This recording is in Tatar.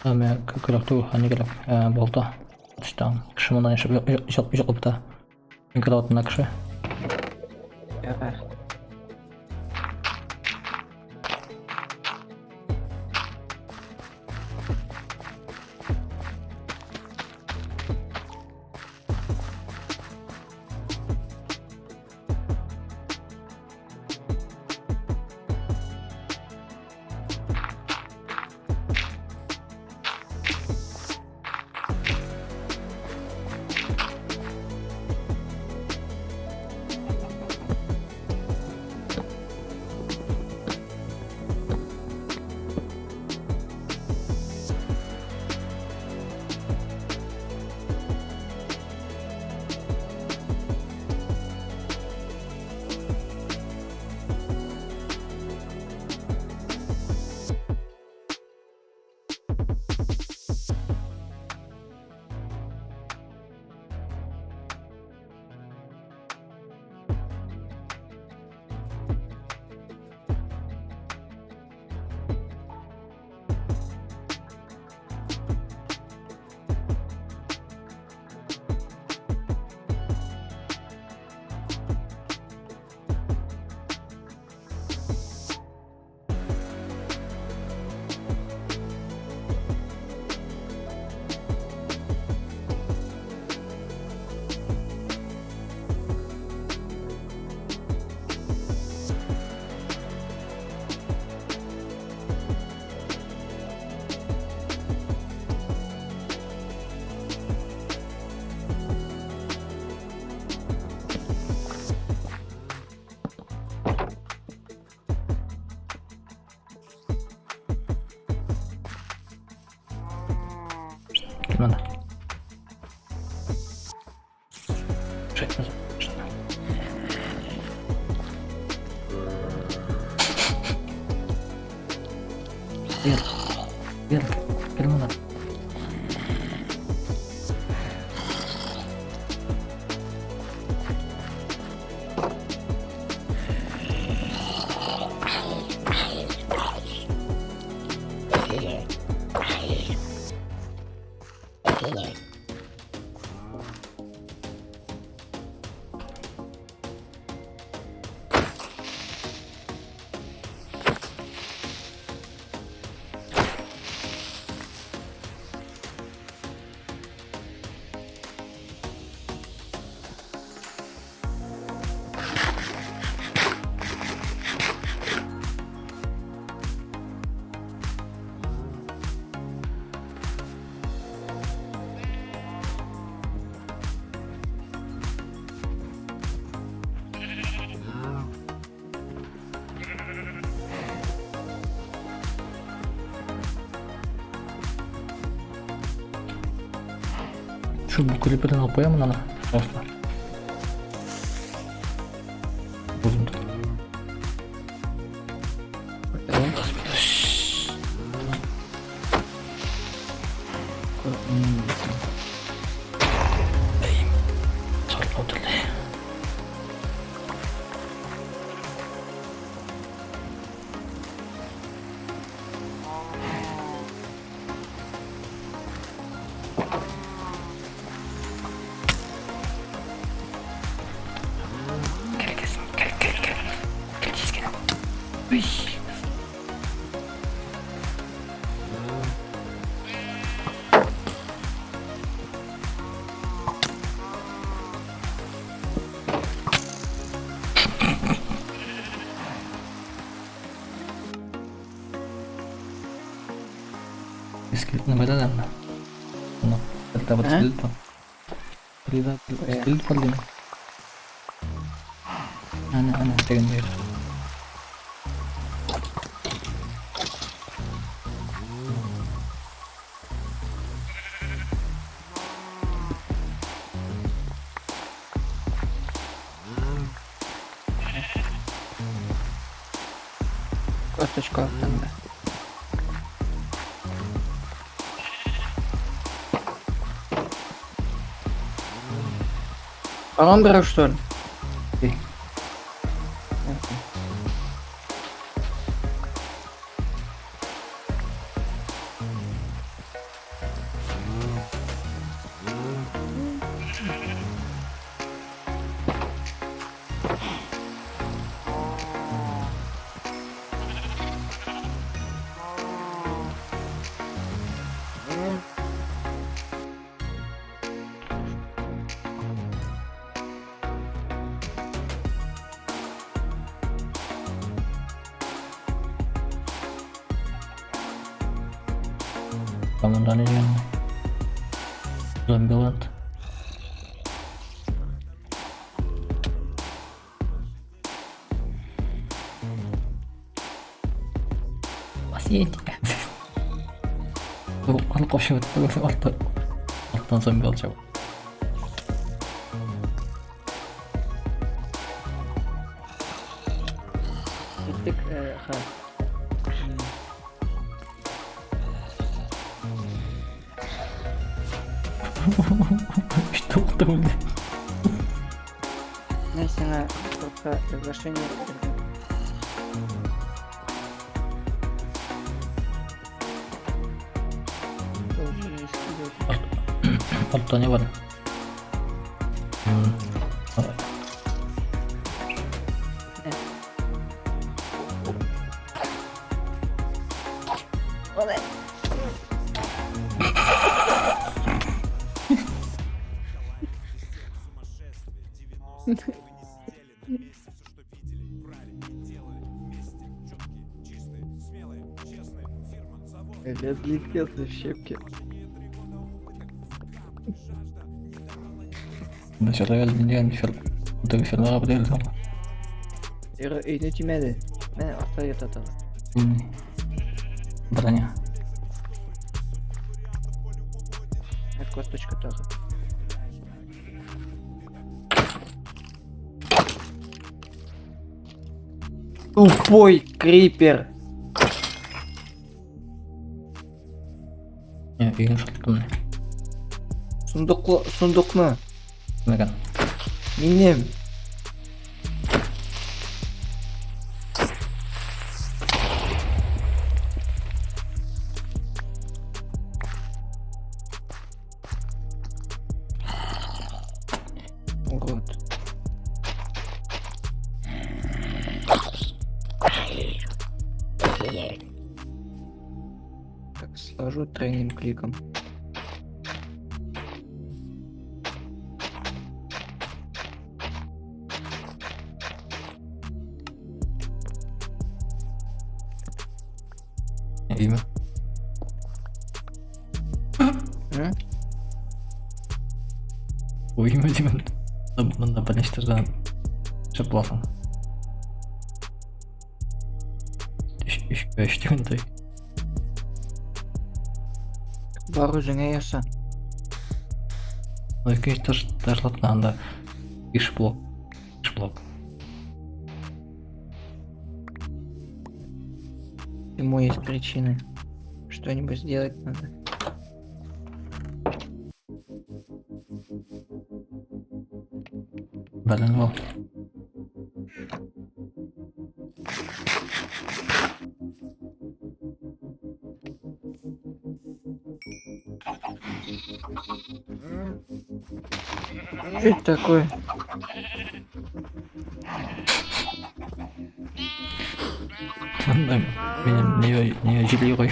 Мә көрәк түгел, ә ни кирәк? Балта. Тыштан. Кеше монда яшәп йоклап бетә. Мин кроватында кеше. Ярар. Килмәде. Шайтмыз. Gel. Gel. Gel bana. Şu bu kulübeden alıp koyamam ana. Dostlar. Bozuldu. Çarpma. Gel kesin. Gel gel gel. Gel çizgine. Uy. Скелетны беләләрме? Ну, это вот Ә? скелет бар. Скелет скелет бар димә. Әнә, әнә, тегендә. Косточка артында. Баран берәү, что ли? Эй. Монда ни дигән? Зомбиленд. Спасите. Аны кошып өттү, арттан арттан зомби алчак. Киттек, ха. Что үлде. Менә сиңа курка приглашение бирдем. Тоже скидывать. Артта не бар? М, Оле. Я взлетелся в щепки. Dışarıda geldi, gelmiş. Burada bir şeyler abi değil ama. Өйне тимәде. Менә артта ята тагы. Броня. Ә косточка тагы. Тупой крипер! Не, өйне шарттым. Сундуклы, сундукны. Меган. Минем. Урод. Так, сложу тройным кликом. Өйме? М? Өйме деймін. Мында бірнеше шып буласың. Үш, үш, үш дегендей. Бар үзеңә яса. Икенче этаж ташлап анда биш блок. Биш блок. Ему есть причины. Что-нибудь сделать надо. Бәлен бол. Что это такое? Анда минем не не җили куй.